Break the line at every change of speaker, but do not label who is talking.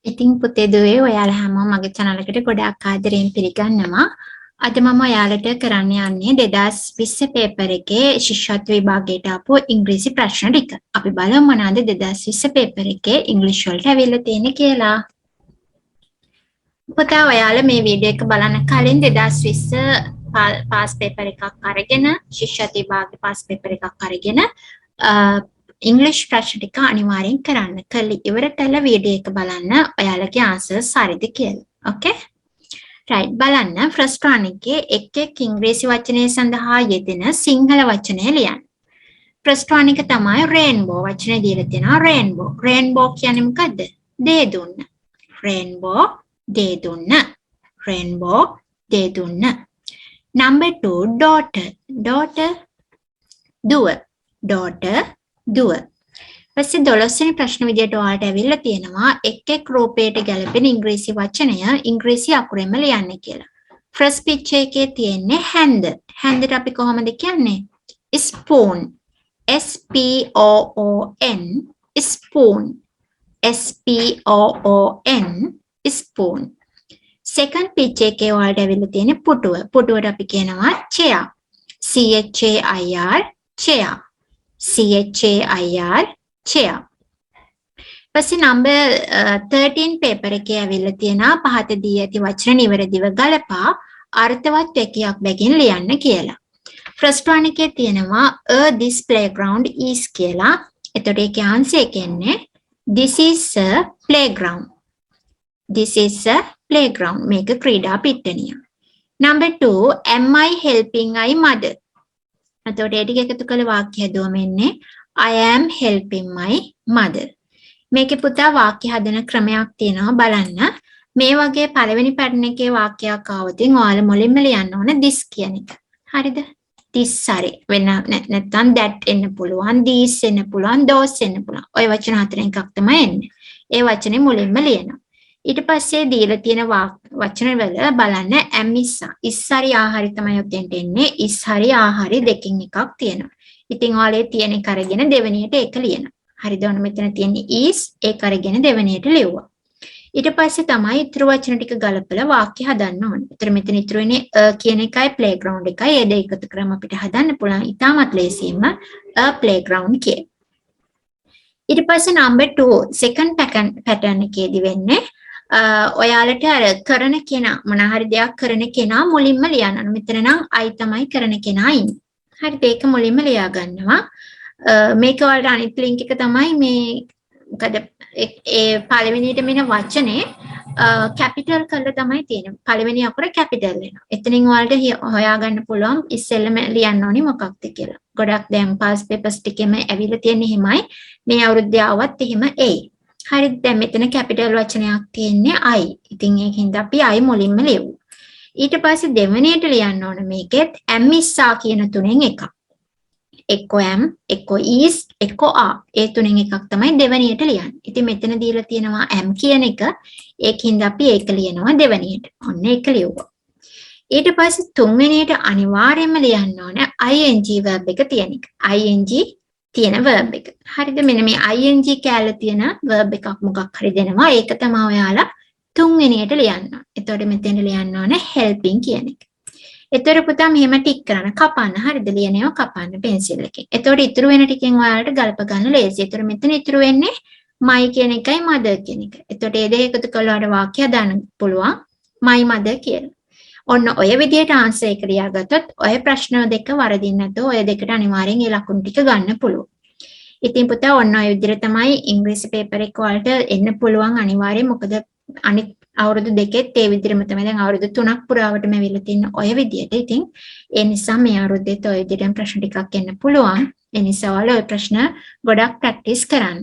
ඉතින් පුතේ දුවේ, ඔයාලා හැමෝම මගේ channel එකට ගොඩාක් ආදරයෙන් පිළිගන්නවා. අද මම ඔයාලට කරන්න යන්නේ 2020 පේපර් එකේ ශිෂ්‍යත්ව විභාගයට ආපු ඉංග්‍රීසි ප්‍රශ්න ටික. අපි බලමු මොනවාද 2020 පේපර් එකේ ඉංග්‍රීසි වලට ඇවිල්ලා තියෙන්නේ කියලා. පුතා, ඔයාලා මේ වීඩියෝ එක බලන්න කලින් 2020 පාස් පේපර් එකක් අරගෙන, ශිෂ්‍යත්ව විභාගේ පාස් පේපර් එකක් අරගෙන ඉංග්‍රීසි ප්‍රශ්න ටික අනිවාර්යෙන් කරන්න. කරලා ඉවර කරලා වීඩියෝ එක බලන්න ඔයාලගේ ආන්සර්ස් හරිද කියලා. ඕකේ? රයිට්, බලන්න ෆස්ට් වන් එකේ එක් එක් ඉංග්‍රීසි වචනය සඳහා යෙදෙන සිංහල වචනය ලියන්න. ෆස්ට් වන් එක තමයි රේන්බෝ. වචනේ දීලා තියෙනවා රේන්බෝ. රේන්බෝ කියන්නේ මොකද්ද? දේ දුන්න. රේන්බෝ, දේ දුන්න. රේන්බෝ, දේ දුන්න. Number 2, daughter. Daughter, දුව. Daughter, දුව. පස්සේ 12 වෙනි ප්‍රශ්න විදියට ඔයාලට ඇවිල්ලා තියෙනවා එක් එක් රූපයට ගැලපෙන ඉංග්‍රීසි වචනය ඉංග්‍රීසි අකුරෙන්ම ලියන්න කියලා. ෆස්ට් පික්චර් එකේ තියෙන්නේ හැන්ද. හැන්දට අපි කොහොමද කියන්නේ? Spoon. S P O O N, spoon. S P O O N, spoon. Second picture එකේ ඔයාලට ඇවිල්ලා තියෙන්නේ පුටුව. පුටුවට අපි කියනවා chair. C H A I R, chair. C H A I R, chair. පස්සේ නම්බර් 13 පේපර් එකේ ඇවිල්ලා තියෙනවා පහත දී ඇති වචන නිවැරදිව ගලපා අර්ථවත් වැකියක් බැගින් ලියන්න කියලා. ෆස්ට් වන් එකේ තියෙනවා "a this playground is" කියලා. එතකොට ඒකේ ආන්සර් එක එන්නේ "This is a playground." "This is a playground." මේක ක්‍රීඩා පිට්ටනිය. Number 2, "Am I helping I mother?" එතකොට ඒ ටික එකතු කළ වාක්‍ය හැදුවම එන්නේ "I am helping my mother." මේකේ පුතා වාක්‍ය හදන ක්‍රමයක් තියෙනවා, බලන්න. මේ වගේ පළවෙනි පැටර්න් එකේ වාක්‍යයක් ආවොත් ඔයාලා මුලින්ම ලියන්න ඕන this කියන එක. හරිද? This හරි. වෙන නැත්නම් that එන්න පුළුවන්, these එන්න පුළුවන්, those එන්න පුළුවන්. ඔය වචන හතරෙන් එකක් තමයි එන්නේ. ඒ වචනේ මුලින්ම ලියනවා. ඊට පස්සේ දීලා තියෙන වචන වල බලන්න am, is, are. Is හරි are හරි තමයි ඔතෙන්ට එන්නේ. Is හරි are හරි දෙකකින් එකක් තියෙනවා. ඉතින් ඔයාලා ඒ තියෙන එක අරගෙන දෙවෙනියට ඒක ලියනවා. හරිද? ඔන්න මෙතන තියෙන්නේ is, ඒක අරගෙන දෙවෙනියට ලිව්වා. ඊට පස්සේ තමයි ඉතුරු වචන ටික ගලපලා වාක්‍ය හදන්න ඕනේ. ඒතර මෙතන ඉතුරු වෙන්නේ a කියන එකයි playground එකයි. ඒ දෙක එකතු කරාම අපිට හදන්න පුළුවන් ඉතාමත් ලේසියෙන්ම a playground කියලා. ඊට පස්සේ නම්බර් 2 සෙකන්ඩ් පැටර්න් එකේදී වෙන්නේ ඔයාලට අර කරන කෙනා, මොන හරි දෙයක් කරන කෙනා මුලින්ම ලියන්න ඕන. මෙතන නම් I තමයි කරන කෙනා ඉන්නේ. හරිද? ඒක මුලින්ම ලියා ගන්නවා. මේක ඔයාලට අනිත් ලින්ක් එක තමයි මේ, මොකද ඒ පළවෙනියට මෙන වචනේ කැපිටල් කරලා තමයි තියෙන්නේ. පළවෙනි අකුර කැපිටල් වෙනවා. එතනින් ඔයාලට හොයාගන්න පුළුවන් ඉස්සෙල්ලම ලියන්න ඕනි මොකක්ද කියලා. ගොඩක් දැන් පාස් පේපර්ස් ටිකෙම ඇවිල්ලා තියෙන එහෙමයි. මේ අවුරුද්දේ ආවත් එහෙම එයි. හරි, දැන් මෙතන කැපිටල් වචනයක් තියෙන්නේ I. ඉතින් ඒකින්ද අපි I මුලින්ම ලියුවා. ඊට පස්සේ දෙවෙනියට ලියන්න ඕන මේකෙත් am, is, are කියන තුනෙන් එකක්. එක්කෝ am, එක්කෝ is, එක්කෝ are. ඒ තුනෙන් එකක් තමයි දෙවෙනියට ලියන්නේ. ඉතින් මෙතන දීලා තියෙනවා am කියන එක. ඒකින්ද අපි ඒක ලියනවා දෙවෙනියට. ඔන්න ඒක ලියුවා. ඊට පස්සේ තුන්වෙනියට අනිවාර්යයෙන්ම ලියන්න ඕන ing verb එක තියෙන එක. Ing තියෙන verb එක. හරිද? මෙන්න මේ ing කෑල්ල තියෙන verb එකක් මොකක් හරි දෙනවා. ඒක තමයි ඔයාලා තුන්වෙනියට ලියන්න ඕන. එතකොට මෙතෙන්ට ලියන්න ඕන helping කියන එක. එතකොට පුතා මෙහෙම ටික් කරන්න, කපන්න. හරිද? ලියන ඒවා කපන්න පෙන්සිල් එකෙන්. එතකොට ඉතුරු වෙන ටිකෙන් ඔයාලට ගලප ගන්න ලේසියි. එතකොට මෙතන ඉතුරු වෙන්නේ my කියන එකයි mother කියන එක. එතකොට ඒ දෙක එකතු කරලා ඔයාලට වාක්‍ය හදාන්න පුළුවන් my mother කියලා. ඔන්න ඔය විදිහට ආන්සර් එක ලියාගත්තොත් ඔය ප්‍රශ්න දෙක වරදින්න නැතුව ඔය දෙකට අනිවාර්යෙන් ඒ ලකුණු ටික ගන්න පුළුවන්. ඉතින් පුතා, ඔන්න ඔය විදිහට තමයි ඉංග්‍රීසි පේපර් එක ඔයාලට එන්න පුළුවන් අනිවාර්යෙන්. මොකද අනිත් අවුරුදු දෙකෙත් ඒ විදිහටම තමයි. දැන් අවුරුදු 3ක් පුරාවටම ඇවිල්ලා තියෙන ඔය විදිහට. ඉතින් ඒ නිසා මේ අවුරුද්දෙත් ඔය විදිහටම ප්‍රශ්න ටිකක් එන්න පුළුවන්. ඒ නිසා ඔයාලා ඔය ප්‍රශ්න ගොඩක් ප්‍රැක්ටිස් කරන්න.